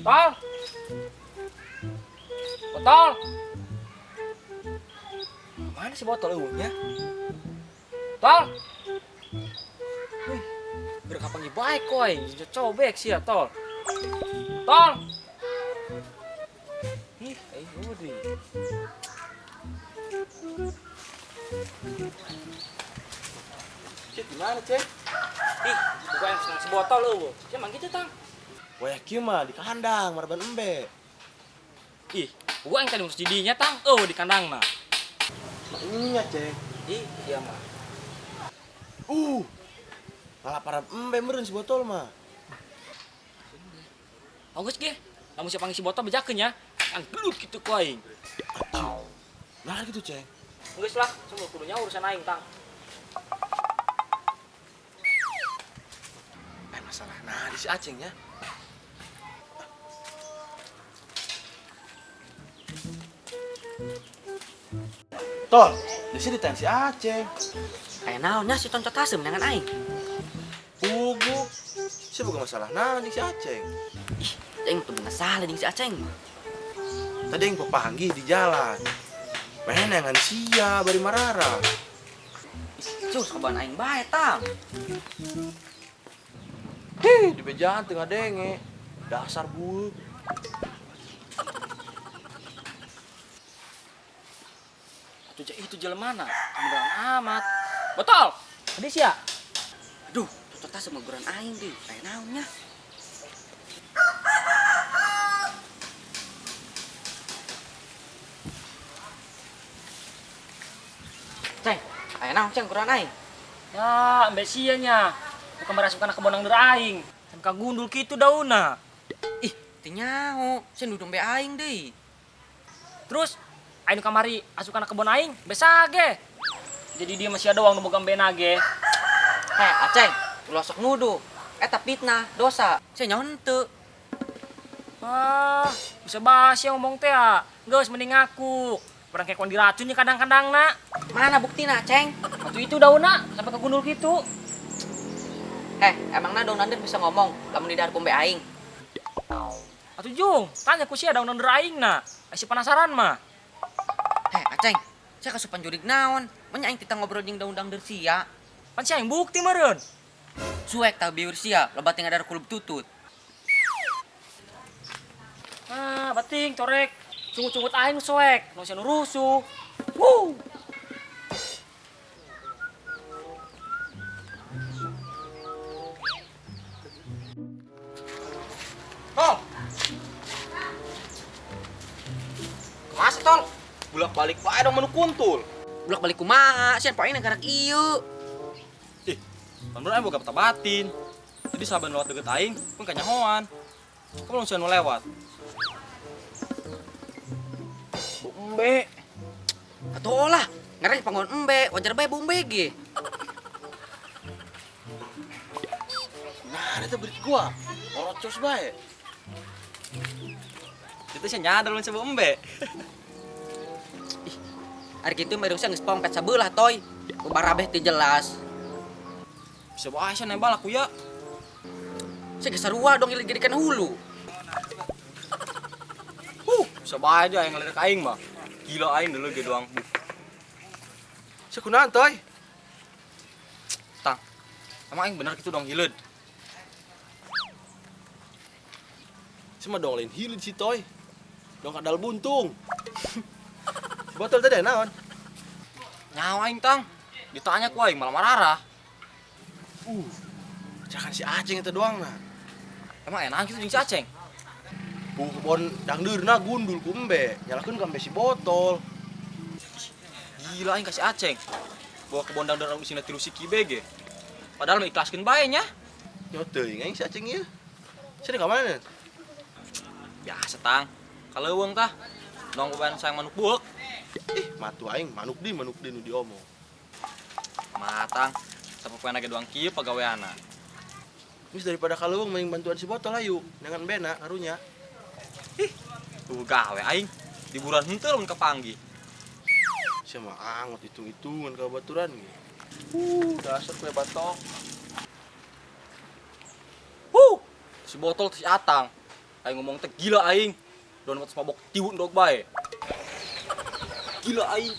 Tol. Botol. Mana si botol eueuhnya? Tol. Wih, geura kapanggih bae koy, cobek sia tol. Tol. Ih, eueuh deui. Cek di mana, Cek? Ih, bukan yang senang si botol eueuh. Sia mah gitu, Tang. Wah, kieu mah di kandang maraban embe. Ih, gua yang tadi ngurus didinya, Tang. Eueuh di kandangna. Nya, Cek. Ih, iya mah. Ngalaparan embe meureun si botol mah. Bagus ge. Lamun siapa ngisi botol bejakeun nya. Ang gelut kitu ku aing. Nah gitu, Cek. Geus lah, semua kudunya urusan aing, Tang. Masalah nah di si Aceng nya. Tol, di sini ditanya si Aceng. Aya naon nya si Toncot Asem dengan aing? Pugu. Si bukan masalah naon jeung si Aceng. Ih, aing tuh masalah jeung si Aceng mah. Tadi yang pepanggih di jalan. Main yang sia bari marara. Ih, cus kaban aing bae tang. Hih, di bejaan teu ngadenge. Dasar bueuk. Atuh itu jelema na, kebenaran amat. Botol. Tadi sia. Aduh, Toncot Asem mah guran aing deui. Aya naon nya? Ceng, aya naon ceng guran aing? Ya, embe sia nya. Bukan merasukan kana kebon anggur aing. Sampai kagundul kitu daunna. Ih, teu nyaho, sia nuduh embe aing deui. Terus aing nu kamari asup kana kebon aing, besa ge. Jadi dia masih ada doang nu boga embena ge. Heh, Aceng, ulah sok nuduh. Eta fitnah, dosa. Sia nyaho henteu. Ah, bisa basi ngomong teh ah. Geus mending ngaku. Barang kayak kon diracun nya kadang-kadang na. Mana buktina, Ceng? Atuh itu daunna sampai kagundul kitu. Heh, emangna daun andir bisa ngomong lamun didahar ku embe aing? Atuh jung, tanya ku sia daun andir aing na. Ai si penasaran mah. Heh, Aceng, sia kasupan jurig naon? Menya aing tita ngobrol jeung daun dangder sia. Pan sia yang bukti meureun. Suek tah bieur sia, loba teh ngadar kulub tutut. Ah, bating corek. Sungut-sungut aing soek, nu sia nu rusuh. Wuh. Tol. Kumaha sih, Tol? Bolak-balik wae dong menu kuntul. Bolak-balik kumaha? Sia poe aing garak ieu. Ih, pan aing boga peta batin. Jadi saban lewat deket aing pun kanyahoan. Kamu langsung nu lewat. Bu embe. Atuh lah, ngarang panggon embe, wajar bae bu embe ge. Nah, eta berit gua. Orocos bae. Itu sih nyadar lamun bu embe. Ih, ari kitu mah sia geus pongpet sabelah toy. Barabeh teu jelas. Bisa bae sia nembal aku ya. Sia geus sarua dong ieu jadikan hulu. Bisa bae aja yang ngelirik aing mah. Gila aing dulu ge doang. Sia kunaon toy? Tang. Emang aing bener gitu dong hileud. Sia mah dong lain hileud si toy. Dong kadal buntung. Si botol tadi naon? Nyawa aing tang. Ditanya ku aing malah marah. Jangan si Aceng itu doang nah. Emang enak gitu jeung si Aceng? Bu kebon dangdeurna gundul ku embe, nyalakeun ka embe si botol. Gila aing ka si Aceng. Bawa kebon dangdeur anu isina tilu siki be ge. Padahal mah ikhlaskeun bae nya. Nyo teuing aing si Aceng ieu. Sia ka mana? Biasa tang. Kaleuweung tah. Dong beban sayang manuk bueuk. Ih, matu aing manuk di nu diomong. Matang. Sapopoena ge doang kieu pagaweana. Geus daripada kaleuweung mending bantuan si botol ayu, dengan bena karunya. Ih, tuh gawe aing. Liburan henteu lamun kapanggih. Sia mah angot hitung-hitungan ka baturan ge. Dasar kue batok. Si botol si Atang. Aing ngomong teh gila aing. Don wates mabok tiwun dog bae. Gila aing.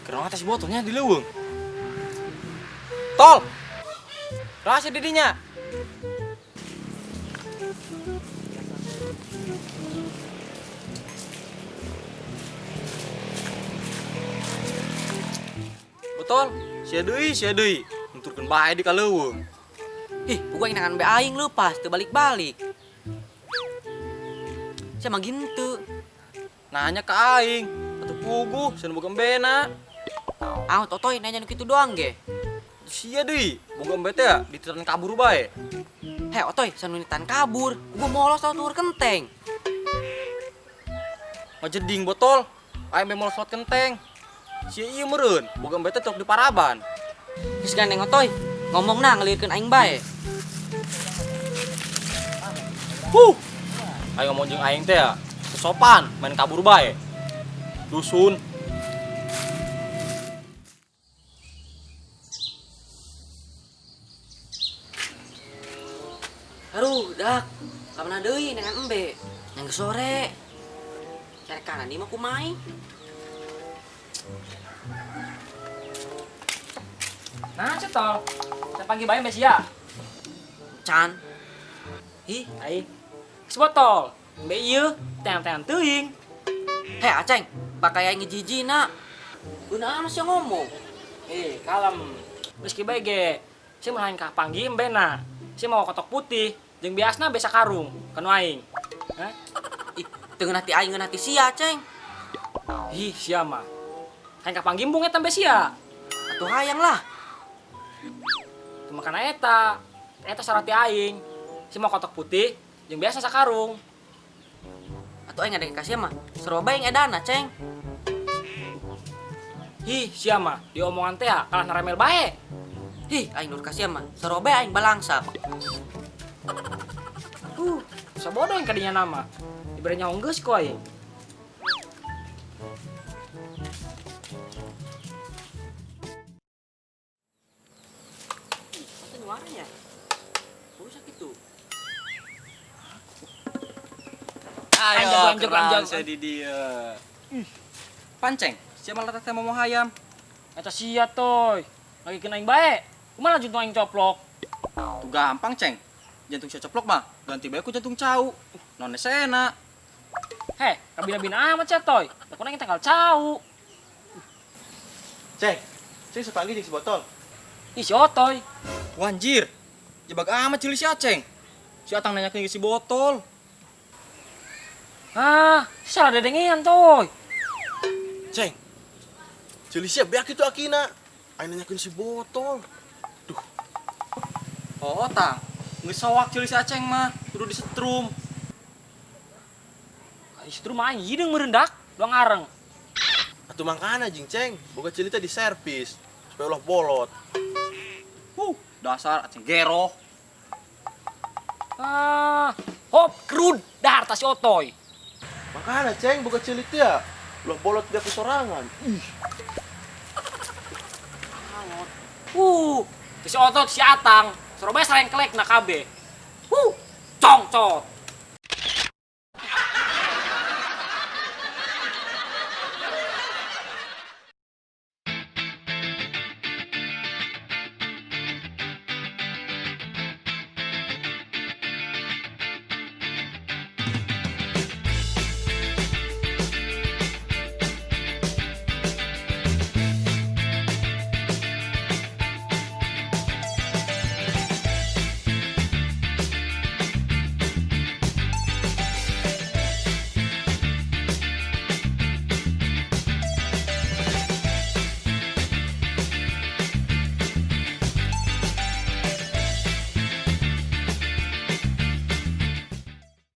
Kerang atas botolnya di leuweung. Tol. Rasa didinya. Botol, sia deui. Nuturkeun bae di kaleuweung. Ih, gua ngan be aing leupas teu balik-balik. Sia mah gitu. Nanya ka aing, atuh puguh sia nu boga embena. Ah, totoy nanya nu kitu doang ge. Sia deui, boga embe teh ya diteran kabur bae. Heh, otoy, sanunitan kabur. Gua molos tau tur kenteng. Ngajeding botol, aing be molos lot kenteng. Sia ieu meureun, boga embe teh tok di paraban. Geus gandeng otoy, ngomongna ngelirkeun aing bae. Huh. Aing ngomong jeung aing teh ya, sopan, main kabur bae. Dusun. Aduh, dak. Kamana deui dengan embe? Yang ke sore. Cari kanan ieu mah kumaha? Nah, cetol. Saya panggil bae mbak sia. Can. Ih, Aing. Geus botol. Mbak ieu teang-teang teuing. heh Aceng, pakai aing ngejijina. Kunaon sih ngomong? Eh, kalem. Geus ki bae ge. Sia mun hayang ka panggih embena. Sia mau kotok putih jeung biasna besa karung kanu aing. Hah? Ih, teu ngeunah ti aing ngeunah ti sia, Ceng. Ih, sia mah. Hayang ka panggih embung eta embe sia. Atuh hayang lah. Teu makana eta. Eta syarat ti aing. Sia mau kotok putih jeung biasa sakarung. Atuh aing ngadengkeun ka sia mah. Sarua bae edana, Ceng. Ih, sia mah diomongan teh kalah naremel bae. Ih, aing nur ka sia mah. Sarua bae aing balangsa. Sabodo yang kadinya nama. Diberi nyawa geus ku aing. Masa nyuaranya? Rusak itu. Ayo, Anjog, anjog, anjog. saya di dia. Panceng, siapa malah teh mau hayam? Eta sia toy. Lagi kena aing bae. Kumaha lanjut aing coplok? Tuh gampang, Ceng. Jantung sia coplok mah, ganti bae ku jantung cau. Non sena. Heh, kabina-bina amat sia toy. Takutna aing tanggal cau. Ceng, ceng sepanggih jeung si botol. Ih, si Otoy. Wanjir. Jebak amat ceuli si Aceng. Si Atang nanyakeun si botol. Ah, salah dedengean toy. Ceng, ceuli sia beak kitu akina. Aing nanyakeun si botol. Duh, Oh, Tang. Geus soak ceuli si Aceng mah, kudu disetrum. Ai setrum aing hideung meureun dak, doang areng. atuh mangkana jeung ceng, boga ceuli teh di servis supaya ulah bolot. Huh, dasar Aceng geroh. Ah, hop krud dahar tas si Otoy. Makana ceng boga ceuli teh ya, ulah bolot dia kesorangan. Ih, Si Otot si Atang, Surabaya sareng kelek na kabeh. Congcot.